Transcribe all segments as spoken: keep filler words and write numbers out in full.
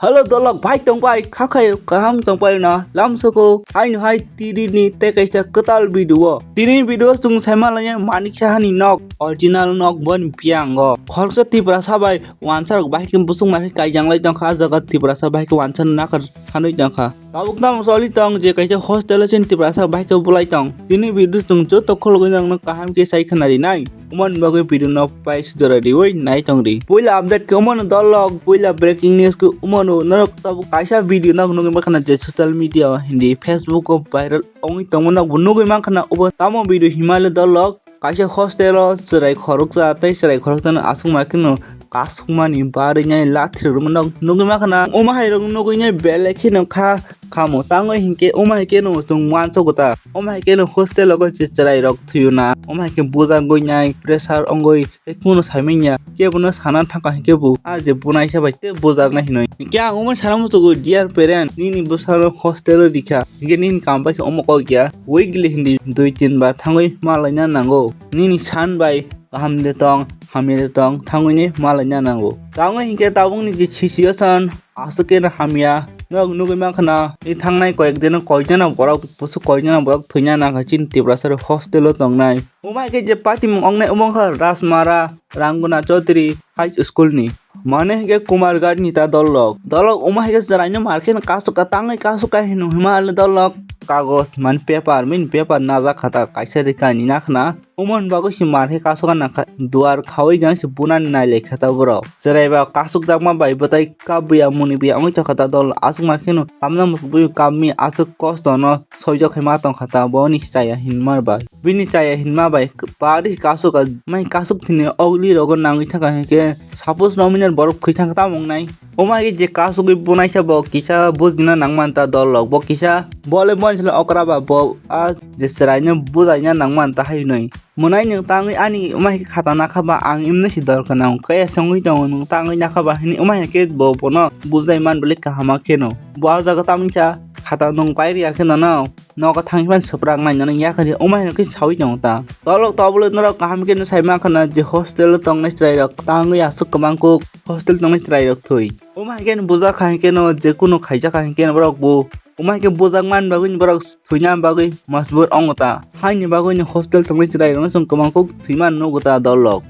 Hello dolok, bai tongbai, khakhai kaham tongbai na, lamsoko, haino hai tiri ni tei kaisa kwtal video. Tini video chwng saima lanya Manik Saha ni nok, original nok boni biyango. Khoroksa Tiprasa bai wansa rok bai khe busuk mai khe kaijang lai tongkha, ah jaga Tiprasa bai khe wansa nakar sanwi tongkha. Tabuk tamo soli tong je kaisa hostel o chini Tiprasa bai khe bulai tong. Tini video chwng joto khulugwi nang no kaham khe sai khna rinai. Umani bagwi video no pai sudara riwi nai tong ri. Puila update khe umano dolok, puila breaking news khe umano norok tabuk kaisa video no nugwi mankha na je social media o hindi Facebook o viral ongwi tongma nokbo nugwi mankha na obo tamo video himale dolok kaisa hostel o chwrai khoroksa tei chwrai khoroksa no aswk ma kheno kasukmani barwi nai lathi rwma nok nugwi mankha na omo hai rok nugwi nai belai kheno kha khamo tangwi hinkhe omo hai kheno chwng uansukgo ta omo hai kheno hostel o je chwrai rok thwio na omo hai khe bujagwi nai pressure ongwi tei kuno saimanya kebono sana thangkha hinkhe bo ah je bunaisa bai tei bujaknai hinwi. Hinkhe ang omo sana muchugo, dear parent, nini bwsano hostel o rikha hinkhe nini kam bai khe omo kok ya weekly hindi dui tin bar thangwi malaina nango. Nini san bai kaham de tong, hamya de tong, thangwi ni malaina nango. Tangwi hinkhe tabukni je situation aswk khe hamya. Norok nugwi mankha na, i thangnai koyek dino koijana borok, busu koijana borok thwina nangkha chini Tiprasa rok hostel o tongnai. Omo hai khe je patimung ongnai omo wngkha Rajmara Ranguna Chaudhary High School ni. Mane hinkhe Kumarghat ni ta dolok. Dolok omo hai khe chwraino mar khe kasuk ka tangwi kasuk ka hino hima le dolok kagos mane paper, mini paper najak kha ta kaisa rikha ni nakhna. Omo ni bagwi se mar khe kasuk ka nangkha duar khawi gang se bunani nai lai kha ta borok. Chwrai ba kasuk jakma bai bwtai kap buya muni buya wngwi tongkha ta dol aswk mar kheno kamna muchuk buyu kap mi aswk kosto no soijak khai ma tongkha ta boni chaya hinma bai. Bini chaya hinma bai pari kasuk mai kasuk thini ogli rogo nangwi thangkha hinkhe suppose nominal borok thwi thangkha tamo wngnai. Omo hai khe je kasugwi bunaisa bo kisa bujina nangman ta dolok bo kisa bole bonsle okra ba bo a je chwraino bujaina nangman ta hai hwnwi. Mwnai nwng tangwi ani omo hai khe khata nakha ba ang imno si dol gwnang kaya songwi tongo nwng tangwi nakha ba hwnwi omo hai khe bo bono bujai man bwlai kaham ma kheno. Bo a jaga tamni sa khata nwng pai riya khe nono. Nogo thangwi phano swprak nainani yakari omo hai khe sawi tongo ta. Tolok tobolo norok kaham khe no sai mankha na je hostel o tongnai chwrai rok tangwi aswk kwbang kuk hostel tongnai chwrai rok thwi. Omo hai khe no bujak kha hinkhe no je kuno khaijak kha hinkhe no borok bo omo hai khe bujak man bagwi borok thwina bagwi majbur ongo ta. Haini bagwi no hostel tongnai chwrai rok no chwng kwbang kuk thwi man nugo ta dolok.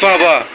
Baba.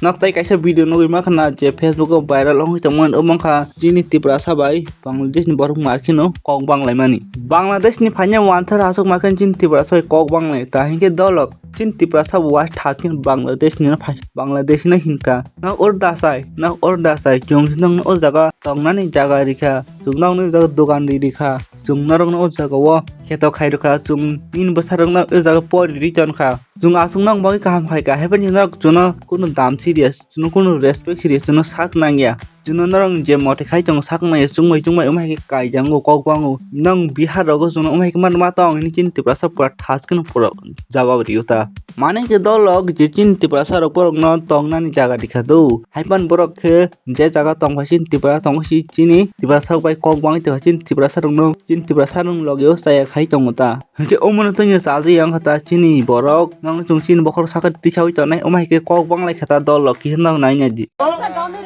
Nok tai kaisa video nugwi mankha na je Facebook o viral wngwi tongmani omo wngkha chini Tiprasa bai Bangladesh ni borok mar kheno kok banglaimani. Bangladesh ni phaina wanthar aswk mar kheno chini Tiprasa bai kok banglai ta hinkhe dolok chini Tiprasa bo waithak khe Bangladesh ni no phai Bangladesh no hinkha. Nok or dasai, nok or dasai, chwng se nokno o jaga tongnani jaga rikha, chwng nokno o jaga dogan ri rikha, chwng norokno o jaga o kheto khai rwkha, chwng nini bwsarokno o jaga pori ri tonkha. Chwng aswk nok bagwi kaham khai kha, haiphano norok chwngno kunu dam si riya, chwngno kunu respect si riya, chwngno sak nang ya. Chwngno norok je mote khai tongo sak nang ya, chwng bai chwng bai omo hai khe kaijango kok bango. Nang Bihar rogo chwngno omo hai khe ma tong hini chini Tiprasa pura thas kheno pura jawab riyo ta. Mane khe dolok je chini Tiprasa rok borokno tongnani jaga rikha do. Haiphano borok khe je jaga tongphai chini Tiprasa tongo si chini Tiprasa bai kok bangwi tongkha chini Tiprasa rokno chini Tiprasa rokni logeo chaya khai tongo ta. Hinkhe omono tongya chajakya wngkha ta chini borok. Nokno chwng chini bokhorok sakha tisawi tongnai, omo hai khe kok banglai kha ta dolok kisa nokno naina di.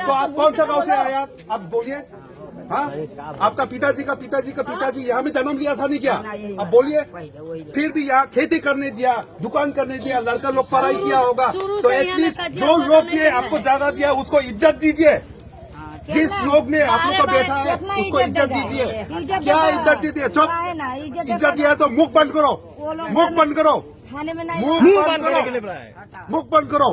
तो आप कौन सा गांव से आए आप? आप बोलिए। हाँ? आपका पिताजी का पिताजी का पिताजी यहाँ में जन्म लिया था नहीं क्या? आप बोलिए। फिर भी यहाँ खेती करने दिया, दुकान करने दिया, लड़का लोग पढ़ाई किया होगा, तो एटलीस्ट जो लोग ने आपको जगह दिया उसको इज्जत दीजिए। जिस लोग ने आप लोग को बैठा है उसको इज्जत दीजिए। क्या इज्जत दीजिए? चुप। इज्जत दिया तो मुख बंद करो, मुख बंद करो। खाने में नहीं मुंह नहीं बंद करने के लिए बुलाया है। मुंह बंद करो।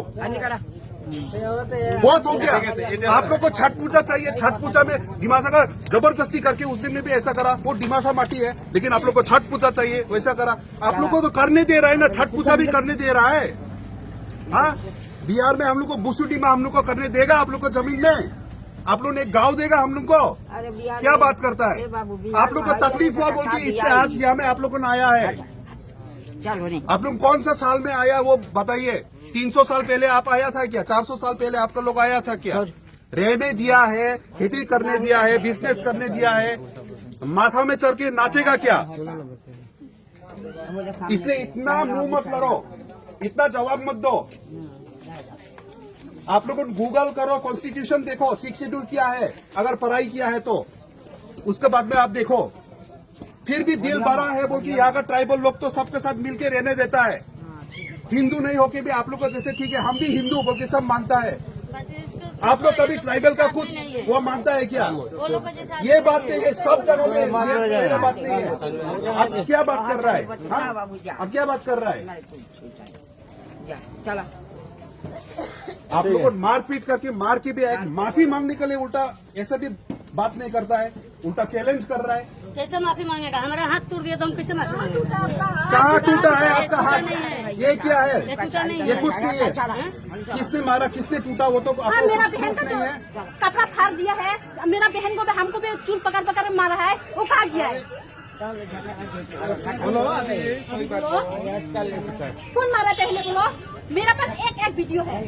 बहुत हो गया। आप लोग को छठ पूजा चाहिए, छठ पूजा में डिमासा का जबरदस्ती करके उस दिन में भी ऐसा करा। वो डिमासा माटी है, लेकिन आप लोग को छठ पूजा चाहिए, वैसा करा। आप लोग को तो करने दे रहा है ना, छठ पूजा भी करने दे रहा है। हाँ, बिहार में हम लोग को बुसुडी में हम लोग को करने देगा आप लोग को जमीन में? आप लोग ने गाँव देगा हम लोग को? अरे बिहार क्या में, बात करता है? ए बाबू, बिहार आप लोग को में तकलीफ हुआ बोल के इसलिए आज यहाँ में आप लोग को आया है। चलो नहीं। आप लोग कौन सा साल में आया वो बताइए। तीन सौ साल पहले आप आया था क्या? चार सौ साल पहले आपका लोग आया था क्या? रहने दिया है, खेती करने दिया है, बिजनेस करने दिया है, माथा में चढ़ के नाचेगा क्या? इसलिए इतना मुंह मत लड़ो, इतना जवाब मत दो। आप लोग गूगल करो, कॉन्स्टिट्यूशन देखो, सिक्स शेड्यूल क्या है, अगर पढ़ाई किया है तो उसके बाद में आप देखो। फिर भी दिल बड़ा है बोल के यहाँ का ट्राइबल लोग तो सबके साथ मिलके रहने देता है। हिंदू नहीं होके भी आप लोग का जैसे ठीक है, हम भी हिंदू बोल के सब मानता है। आप लोग कभी ट्राइबल का कुछ वो मानता है क्या? ये बात नहीं है, सब जगह में ये, ये बात नहीं है। अब क्या बात कर रहा है? हाँ? अब क्या बात कर रहा है? आप लोग को मारपीट करके मार के भी एक माफी मांगने के लिए उल्टा ऐसा भी बात नहीं करता है, उल्टा चैलेंज कर रहा है। कैसे माफी मांगेगा? हमारा हाथ तोड़ दिया तो हम कैसे माफी मांगेगा? कहाँ टूटा है आपका हाथ? ये क्या है? ये टूटा नहीं है। ये कुछ नहीं है। किसने मारा, किसने टूटा, वो तो हाँ, आपको मेरा कुछ बहन प्रूफ का नहीं है। कपड़ा फाड़ दिया है। मेरा बहन को भी, हमको भी चूल पकड़ पकड़ मारा है, वो कहाँ गया है? बोलो। कौन मारा पहले बोलो? मेरा पास एक एक वीडियो है।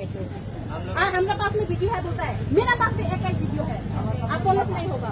हाँ, हमारे पास में वीडियो है बोलता है, मेरा पास भी एक एक वीडियो है। आप बोलो तो नहीं होगा।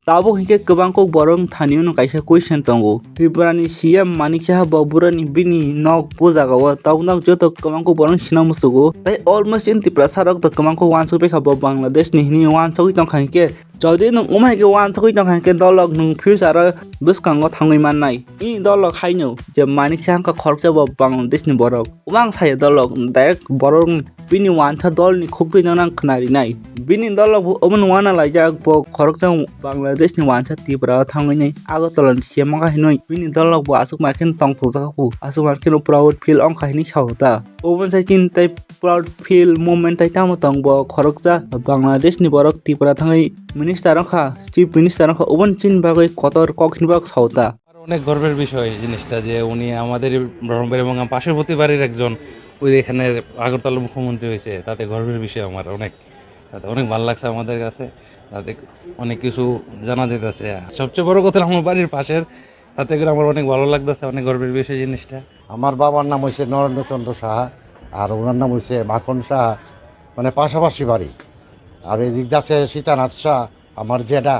Tabuk hinkhe kwbang kok borok thani ono kaisa question tongo. Tripura ni C M Manik Saha bo burani bini nok bo jaga o tabuk nok joto kwbang kok borok sina musugo. Tai almost in Tripura sarok to kwbang kok wansuk bikha bo Bangladesh ni hini wansugwi tongkha hinkhe. Jodi nwng omo hai khe wansugwi tongkha hinkhe dolok nwng future o bwskango thangwi mannai. I dolok haino je Manik Saha wngkha khoroksa bo Bangladesh ni borok. Omo ang saya dolok direct borok bini wansa dol ni khuk twi no nang khna rinai. Bini dol bo omo wana laijak bo khoroksa Bangladesh ni wansa Tripura o thangwi nai Agartala ni C M wngkha hinwi bini dol bo aswk ma khe tong thokjak bo aswk ma khe proud feel wngkha hinwi sao ta. Omo sai chini tai proud feel moment tai tamo tong bo khoroksa Bangladesh ni borok Tripura thangwi minister wngkha, chief minister wngkha, obo ni chini bagwi kotor kok hinwi bo sao ta. আমার অনেক গর্বের বিষয় এই জিনিসটা যে উনি আমাদের এই ব্রাহ্মণবাড়িয়া এবং আমার পার্শ্ববর্তী বাড়ির একজন, ওই যে এখানে আগরতলার মুখ্যমন্ত্রী হয়েছে, তাতে গর্বের বিষয় আমার অনেক। তাতে অনেক ভালো লাগছে আমাদের কাছে, তাতে অনেক কিছু জানা যেতেছে। সবচেয়ে বড় কথা আমার বাড়ির পাশের, তাতে করে আমার অনেক ভালো লাগতেছে, অনেক গর্বের বিষয় জিনিসটা। আমার বাবার নাম হচ্ছে নরেন্দ্রচন্দ্র সাহা, আর ওনার নাম হচ্ছে মাখন সাহা, মানে পাশাপাশি বাড়ি। আর এই দিক আছে সীতানাথ শাহ, আমার জেঠা,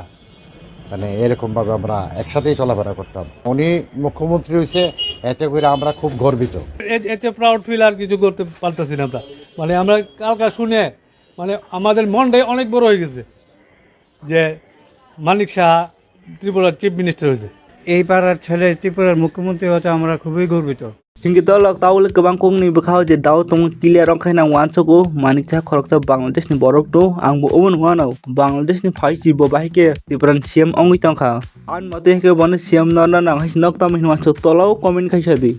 মানে এরকম ভাবে আমরা একসাথেই চলাফেরা করতাম। উনি মুখ্যমন্ত্রী হয়েছে, এতে করে আমরা খুব গর্বিত। এ-, এতে প্রাউড ফিল আর কিছু করতে পারতেছি না আমরা। মানে আমরা কালকা শুনে মানে আমাদের মনটাই অনেক বড় হয়ে গেছে যে মানিক সাহা ত্রিপুরার চিফ মিনিস্টার হয়েছে। এই পাড়ার ছেলে ত্রিপুরার মুখ্যমন্ত্রী হতে আমরা খুবই গর্বিত। Hinkhe dolok tabuk le kwbang kokni bwkhao je dao tongo clear wngkha hinwi ang uansugo, Manik Saha khoroksa Bangladesh ni borok no, ang bo omo nung anw Bangladesh ni phaisi bo bahai khe Tripura ni C M wngwi tongkha. Ani mate hinkhe bono C M no, no nang hai se nok tamo hinwi uansuk, tola o comment khai sa di.